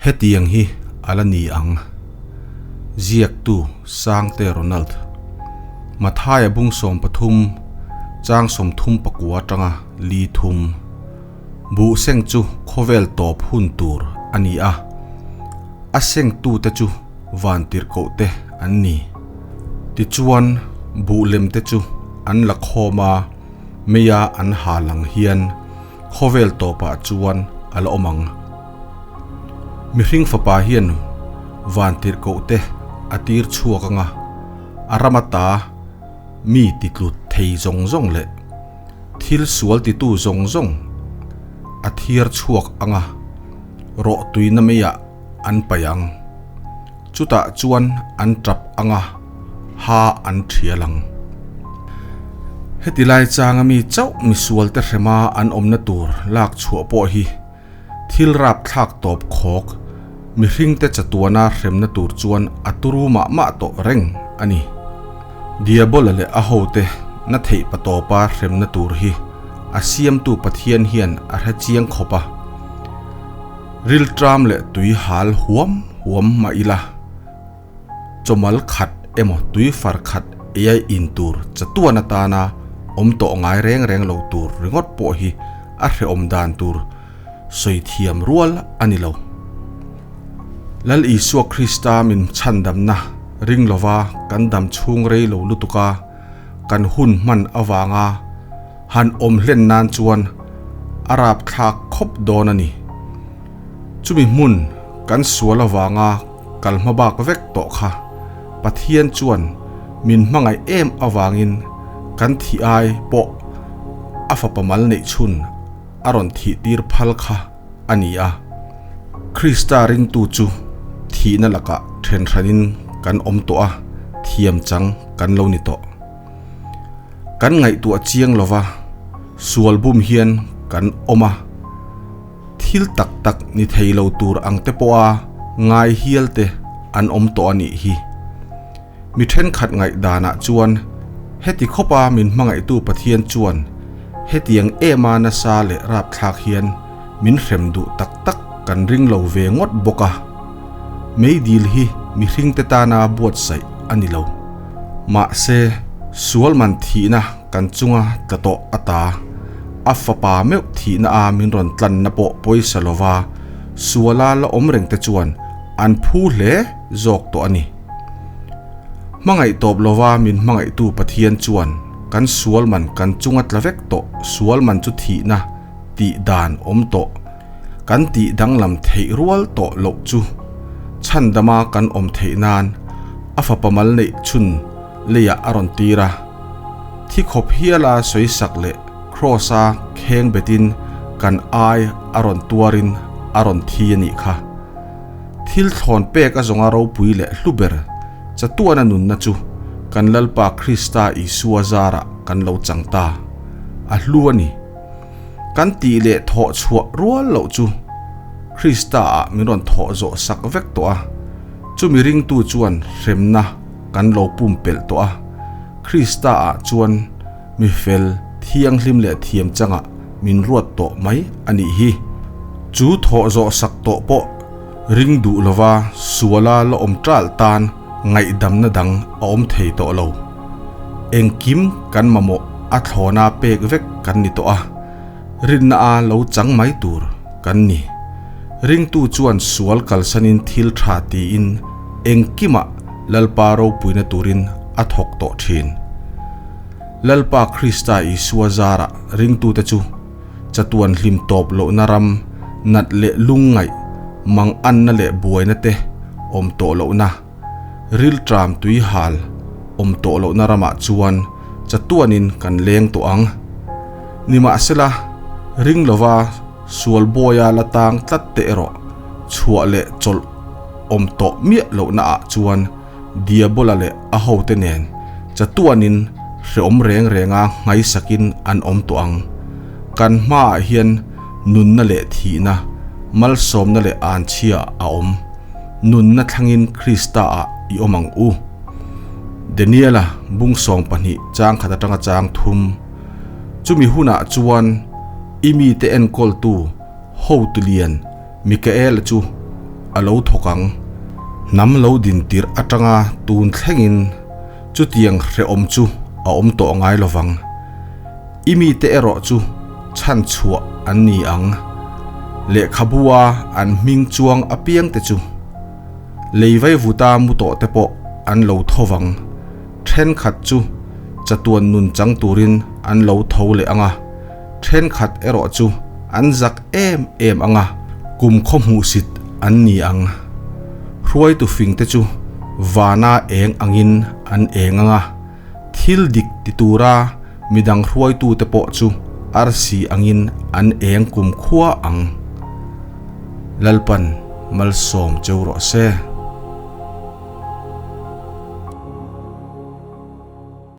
Hetiang hi a la ni ang. Ziaktu Sangte Ronald. Mathaia bung 13, chang 39 atanga li thum. Buh seng chu khawvel tawp hun tur a ni a, a sengtute chu vantirhkohte an ni. Tichuan, buh lemte chu an la khawm a, meia an ha lang hian khawvel tawpah chuan a la awm ang. Mihring fapa hian vantirhkohte a tir chhuak ang a, a ram ata mi titlut thei zawng zawng leh thil sual titu zawng zawng a thiar chhuak ang a, rawh tuina meiah an paih ang. Chutah chuan an tap ang a, ha an thial ang. Heti lai changa mi chauh misualte hrema an awmna tur lak chhuah pawh hi thil rapthlak tawp khawk mihringte chatuana hremna tur chuan a turu mah mah tawh reng a ni. Diabola leh a hote na theih patawpa hremna tur hi a siamtu Pathian hian a hre chiang khawp a. Rilṭam leh tui hal huam huam mah ila, chawmal khat emaw tui far khat eia in tur chatuan atana awm tawh ngai reng reng lo tur ringawt pawh hi a hrehawm dan tur sawi thiam rual a ni lo. Lal Isua Krista min chhandamna ring lova kan dam chhung rei lo lutuka kan hun hman avanga han awm hlen nan chuan a rapthlak khawp dawn a ni. Chumi hmun kan sual avanga kal hma bak vek tawh kha Pathian chuan min hmangaih em avangin kan thih ai pawh a fapa mal neih chhun a rawn thih tir phal kha a ni a. Krista ringtu chu thihna lakah then hranin kan awm tawh a, thiam chang kan lo ni tawh. Kan ngaihtuah chiang lova sual bum hian kan awm a. Thil tak tak ni thei lo tur ang te pawha ngai hial te an awm tawh a nih hi. Mi thenkhat ngaihdanah chuan heti khawpa min hmangaihtu Pathian chuan hetiang ema nasa leh rapthlak hian min hrem duh tak tak kan ring lo ve ngawt bawk a. Meidil hi mihringte tana buatsaih a ni lo. Mahse, sual man thihna Kan chunga tla tawh ata a fapa meuh thihna a min rawn tlanna pawh pawisa lova suala la awm reng te chuan an phu hle zawk tawh a ni. Hmangaih tawp lova min hmangaihtu Pathian chuan kan sual man kan chunga tla vek tawh sual man chu thihna tih dan awm tawh kan tih danglam theih rual tawh loh chu chhandama kan awm theih nan a fapa mal neih chhun leiah a rawn tir a. Thi khawp hiala sawisak leh Kraws-a kheng betin kan ai a rawn tuarin a rawn thi a nih kha. Thil thlawn pek a zawnga ropui leh hlu ber chatuana nunna chu kan Lalpa Krista Isua zarah kan lo chang ta. A hlu a ni. Kan tih leh thawh chhuah rual loh chu Krista-ah min rawn thawh zawh sak vek tawh a, chumi ringtu chuan hremna kan lo pumpelh tawh a, Krista-ah chuan mi fel, thianghlim leh thiam changah min ruat tawh mai a nih hi. Chu thawh zawh sak tawh pawh ring duh lova suala la awm ṭalh tan ngaihdamna dang a awm thei tawh lo. Engkim kan mamawh a thlawna pek vek kan ni tawh a, rinna a lo chang mai tur kan ni. Ringtu chuan sual kalsanin thil ṭha tiin engkimah Lalpa ropuina turin a thawk tawh thin. Lalpa Krista Isua zarah ringtute chu chatuan hlim tawp lohna ram nat leh lungngaih, manganna leh buaina te awm tawh lohna, rilṭam tuihal awm tawh lohna ramah chuan chatuanin kan leng tawh ang. Nimahsela, ring lova sual bawia la tang tlat te erawh chhuah leh chawlh awm tawh miah lohna ah chuan Diabola leh a hote nen chatuanin hreawm reng renga nghaisakin an awm tawh ang. Kan hmaah hian nunna leh thihna, malsawmna leh anchhia a awm. Nunna thlangin Krista-ah i awm ang u. Daniela bung 12 chang khat atanga chang thum. Chumi hunah chuan i mite enkawltu Hotulian Mikaela chu a lo thawk ang. Hnam lo din tirh atanga tun thlengin chutiang hrehawm chu a awm tawh ngai lovang. I mite erawh chu chhan chhuah an ni ang. Lehkhabua an hming chuang apiangte chu lei vaivuta mu tawh te pawh an lo tho vang. Thenkhat chu chatuan nun chang turin an lo tho leh ang a, thenkhat erawh chu an zak em em ang a, kum khaw hmuhsit an ni ang. Hruaitu fingte chu vana eng angin an eng ang a, thil dik ti tura midang hruaitute pawh chu arsi angin an eng kumkhua ang. Lalpan malsawm cheu rawh se.